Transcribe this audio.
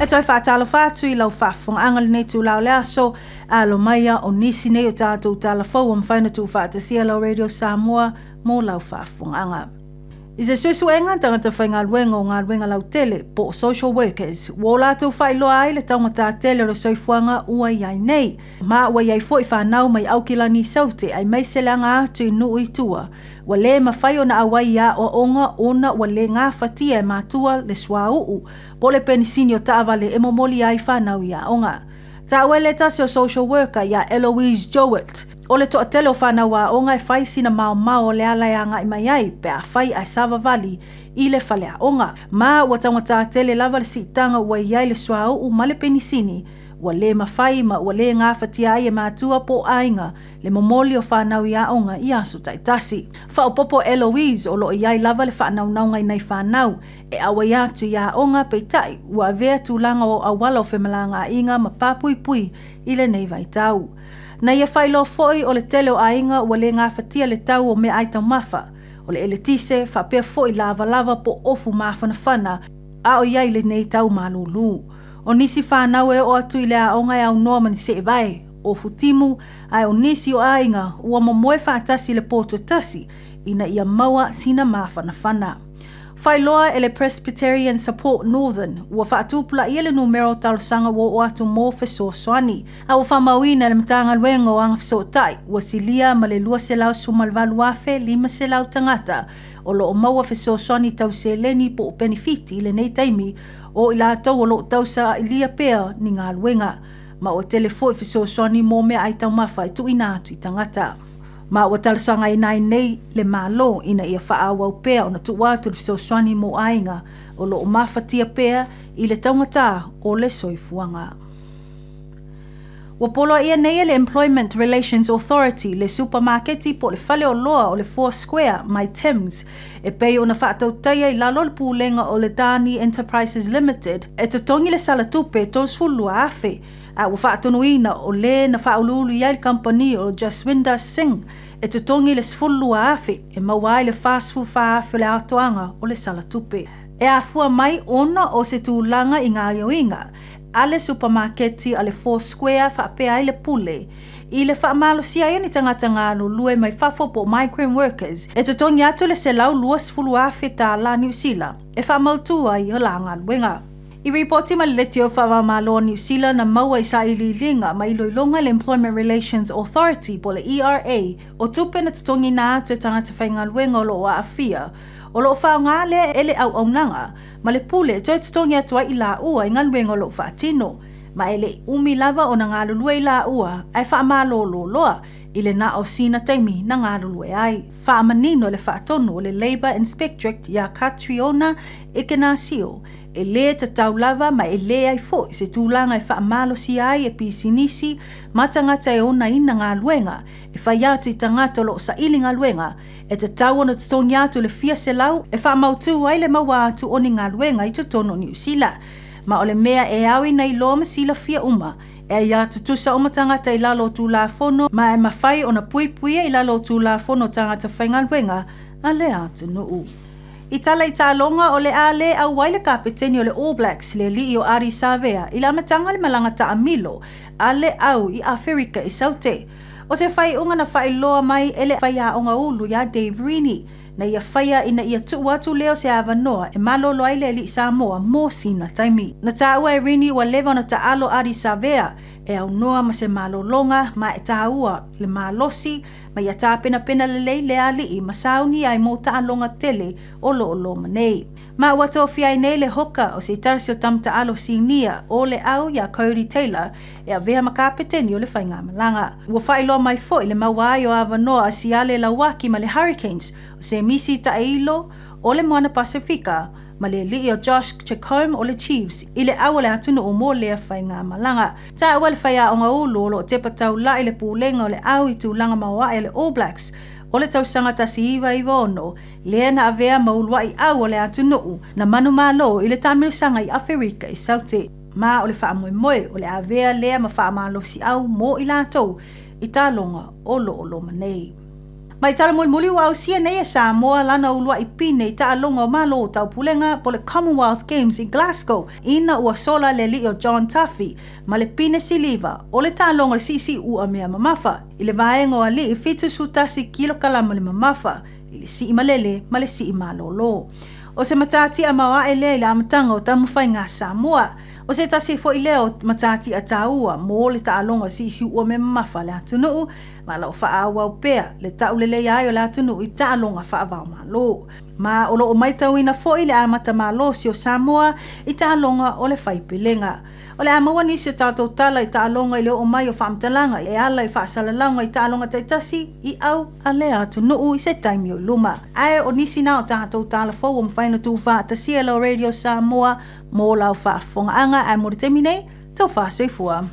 E toe faatalofa atu i lau faafofogaaga i lenei itula o le aso, alo maia o nisi nei o tatou tala fou ua mafai ona tuufaatasia lau Radio Samoa mo lau faafofogaaga. I se suesuega a tagata faigaluega o galuega lautele po o social workers, ua o latou faailoa ai le taugata tele o le soifuaga ua i ai nei. Ma ua i ai foi fanau mai Aukilani i Saute aemaise le aga atu i nuu i tua, ua le mafai ona auai i aoaoga ona ua le gafatia e matua le suauu po o le penisini o taavale e momoli ai fanau i aoga. Taua e le tasi o social worker ia Eloise Jowett, o le toatele o fanau aoga e fai sina maomao o le ala e agai mai ai pe afai ae savavali i le faleaoga. Ma ua taugata tele lava le siitaga ua i ai le suauu ma le penisini, ua le mafai ma ua le gafatia ai e matua po o aiga le momoli o fanau i aoga i aso taitasi. Faaopoopo Eloise o lo o i ai lava le faanaunauga i nai fanau e auai atu i aoga peitai ua avea tulaga o auala o femalagaaiga ma papuipui i lenei vaitau. Na ia faailoa foi o le tele o aiga ua le gafatia le tau o meaai taumafa, o le eletise faapea foi lavalava po o ofu mafanafana a o i ai lenei tau malulu. O nisi fanau e oo atu i le aoga e aunoa ma ni seevae, ofu timu, ae o nisi o aiga ua momoe faatasi i le potu e tasi ina ia maua sina mafanafana. Faailoa e le Presbyterian Support Northern, ua faatupulaia le numera o talosaga ua oo atu mo fesoasoani. A ua faamauina e le Matagaluega o Agafesootai, ua silia ma le 218,500 tagata o lo o maua fesoasoani tau seleni po o penefiti i lenei taimi, o i latou o lo o tausailia pea ni galuega. Ma ua tele foi fesoasoani mo meaai taumafa e tuuina atu i tagata. Ma ua talosagaina ai nei le Malo ina ia faaauau pea ona tuu atu le fesoasoani mo aiga o lo o mafatia pea i le taugata o le soifuaga. Ua poloaia nei e le Employment Relations Authority le supamaketi po o le faleoloa o le Four Square mai Timms e pei ona faatautaia i lalo o le pulega o le Dani Enterprises Limited e totogi le sala tupe $32,000 a ua faatonuina o le na faauluulu i ai le kamupani o Jaswinder Singh e totogi le $12,000 e maua ai le $44,000 o le atoaga o le sala tupe. E afua mai ona o se tulaga i gaoioiga a le supamaketi a le Four Square faapea ai le pule i le faamalosia ai o ni tagata galulue mai fafo po o migrant workers e totogi atu le $120,000 Niu Sila e faamautu ai o la galuega. I ripoti ma le Leitio Faava-o-Malo o Niu Sila na maua i sailiiliga ma iloiloga e le Employment Relations Authority po o le ERA o tupe na totogiina atu e tagata faigaluega o lo o aafia o lo o faaaoga lea e le auaunaga ma le pule e toe totogi atu ai i laua i galuega o lo o faatino ma e le i umi lava ona galulue i laua ae faamalolo loa i le na o sina taimi na galulue ai. Faamanino le faatonu o le Labour Inspectorate iā Catriona Ikenasio e lē tatau lava ma e leai foi se tulaga e faamalosia ai e pisinisi ma tagata e onaina galuega e fai atu i tagata o lo o saili galuega e tatau ona totogi atu le fia selau e faamautū ai le maua atu o ni galuega i totonu o Niu Sila. Ma o le mea e ao ina iloa ma silafia uma e aia tutusa uma tagata i lalo o Tulafono ma e mafai ona puipuia i lalo o Tulafono tagata faigaluega a le atunuu. I tala i taaloga, o le a le auai le kapeteni o le All Blacks, le alii o Ardie Savea, i le amataga o le malaga taamilo a le au i Aferika i Saute. O se faaiuga na faailoa mai e le faiaoga ulu iā Dave Rennie, na ia faia ina ia tuu atu lea o se avanoa e malolo ai le alii Samoa mo sina taimi. Na taua e Rennie ua leva ona taalo Ardie Savea e aunoa ma se malologa ma e taua le malosi ma ia tapenapena lelei le alii ma sauni ai mo taaloga tele o lo o loma nei. Ma ua tofia ai nei le hoka o se tasi o tama taalo sinia o le au iā Codie Taylor e avea ma kapeteni o le faigamalaga. Ua faailoa mai foi le maua ai o avanoa a Siale Lauaki ma le Hurricanes o Semisi Taeilo o le Moana Pasefika ma le alii o Josh Jacomb o le Chiefs i le au o le atunuu mo lea faigamalaga. Taua le faiaoga ulu o lo o tepa taula'i le pulega o le au i tulaga maoae a le All Blacks o le tausaga 1996, lea na avea ma ulua'i au o le atunuu na manumalo i le taamilosaga i Aferika i Saute. Ma o le faamoemoe o le avea lea ma faamalosi'au mo i latou i taaloga o lo o loma nei. Ma i tala mulimuli ua ausia nei e Samoa lana uluai pine i taaloga o Malo o Taupulega po o le Commonwealth Games i Glasgow ina ua sola le alii o John Tafi ma le pine siliva o le taaloga o le siisiuua mea mamafa i le vaega o alii 71 kilokalama le mamafa i le sii malele ma le sii malolo. O se matatia maoae lea i le amataga o taumafaiga a Samoa. O se tasi foi lea o matatia taua mo le taaloga o siisiuua mea mamafa a le atunuu ma o lo o faaauau pea le tauleleia ai o le atunuu i taaloga faava-o-Malo. Ma o lo o matauina foi le amata malosi o Samoa i taaloga o le faipelega. O le a maua nisi o tatou tala i taaloga i le oo mai o faamatalaga e ala i faasalalauga i taaloga taitasi i au a lea atunuu i se taimi o i luma. Ae o nisi na o tatou tala fou ua mafai ona tuufaatasia e lau Radio Samoa mo lau faafofogaaga ae mo le taimi nei, taufa soifua.